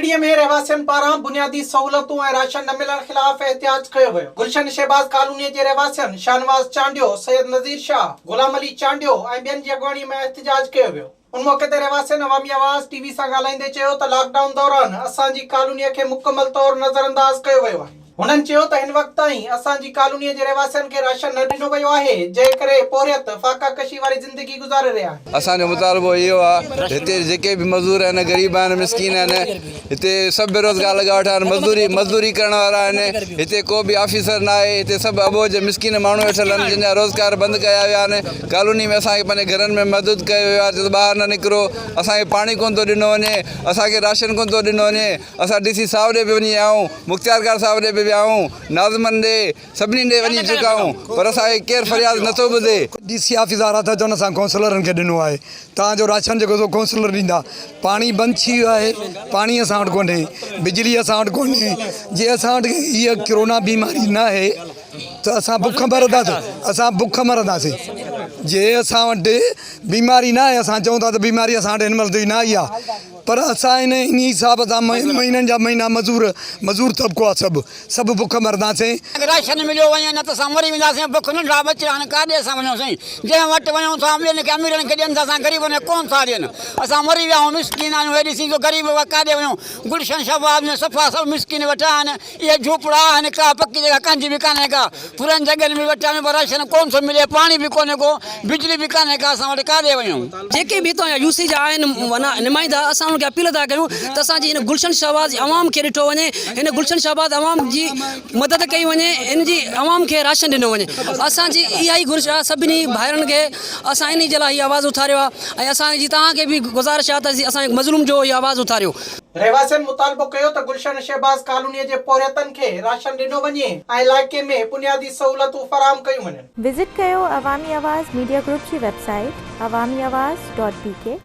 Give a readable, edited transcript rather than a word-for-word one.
ڪوٽڙي ۾ رهواسين پاران بنيادي سهولتون ۽ راشن نه ملڻ خلاف احتجاج ڪيو ويو. گلشن شهباز ڪالوني جي رهواسين شاهنواز چانڊيو، سيد نذير شاهه، غلام علي چانڊيو ۽ ٻين جي اڳواڻي ۾ احتجاج ڪيو ويو. ان موقعي تي رهواسين عوامي آواز ٽي وي سان ڳالهائيندي چيو ته لاڪ ڊائون دوران اسان جي ڪالوني کي مڪمل طور نظرانداز ڪيو ويو آهي. هنن چيو ته هن وقت تائين اسان جي ڪالوني جي رهواسين کي راشن نه ڏنو ويو آهي، جنهن ڪري پورهيت فاقه ڪشي واري زندگي گذاري رهيا آهن. اسان جو مطالبو اهو آهي ته هتي جيڪي به مزدور آهن غريب آهن مسڪين آهن هتي سڀ بيروزگار لڳا ويٺا آهن مزدوري مزدوري ڪرڻ وارا آهن هتي ڪو به آفيسر نه آهي هتي سڀ اٻوجهه مسڪين ماڻهو ويٺل آهن جن جا روزگار بند ڪيا ويا آهن ڪالوني ۾ اسان کي پنهنجي گهرن ۾ محدود ڪيو ويو آهي ته ٻاهر نه نڪرو اسان کي پاڻي ڪونه ٿو ڏنو وڃي اسان کي راشن ڪونه ٿو ڏنو وڃي اسان ڊي سي صاحب ڏي به وڃي آيا آهيون، مختيارڪار صاحب ڏي به ويا آهيون، ناظمن ڏي، سڀني ڏي وڃي چڪا آهيون پر اسان کي ڪير فرياد نٿو ٻڌي. ڊي سي آفيس وارا ٿا چون اسان ڪونسلرن کي ڏنو آهي توهان جو راشن جيڪو سو ڪونسلر ڏيندا پاڻي بند ٿي ويو آهي پاڻي اسان وٽ ڪونهي بجلي اسان وٽ ڪونهي جي اسان وٽ هيء ڪرونا بيماري نه آهي ته اسان بک مرنداسين اسان بک مرنداسين جي اسان وٽ بيماري نه آهي اسان چئون ٿا ته بيماري اسان وٽ هن مهل تائين نه آئي آهي پر اسان ان انهي حساب سان مهينن جا مهينا مزور مزور طبقو آ سڀ سڀ بک مرنداسين. راشن مليو وڃي نه ته اسان مري وينداسين بک ننڍڙا ٻچڙا آهن ڪاڏي اسان وڃون سائين جنهن وٽ وڃون ٿا ٻين کي اميرن کي ڏين ٿا اسان غريبن کي ڪونه ٿا ڏين اسان مري ويا آهيون مسڪين آهيون هي ڏسين ٿو غريب ڪاڏي وڃون گلشن شهباز ۾ صفا سڀ مسڪين ويٺا آهن اهي جهوپڙا آهن، ڪا پڪي جڳهه ڪنهن جي به ڪانهي ڪا. پرين جڳهين ۾ ويٺا آهيون پر راشن ڪونه ٿو ملي، پاڻي به ڪونهي ڪو، بجلي به ڪانهي ڪا، اسان وٽ ڪاڏي وڃون. جيڪي به هتان جا يو سي جا آهن نمائندا اسان انهن کي اپيل ٿا ڪيون ته اسان جي هن گلشن شهباز جي عوام کي ڏٺو وڃي هن گلشن شهباز عوام جي مدد ڪئي وڃي هن جي عوام کي راشن ڏنو وڃي اسان جي اها ئي گهرج آهي سڀني ڀائرن کي اسان انهي جي لاء هي آواز اٿاريو آهي ۽ اسان جي توهان کي به گذارش آهي ته اسان مظلوم جو هي آواز اٿاريو. رهواسين مطالبو ڪيو ته گلشن شهباز ڪالوني جي پورهيتن کي راشن ڏنو وڃي ۽ علائقي ۾ بنيادي سهولتون فراهم ڪيون وڃن. وزٽ ڪيو عوامي آواز ميڊيا گروپ جي website Awami Awaz dot B K.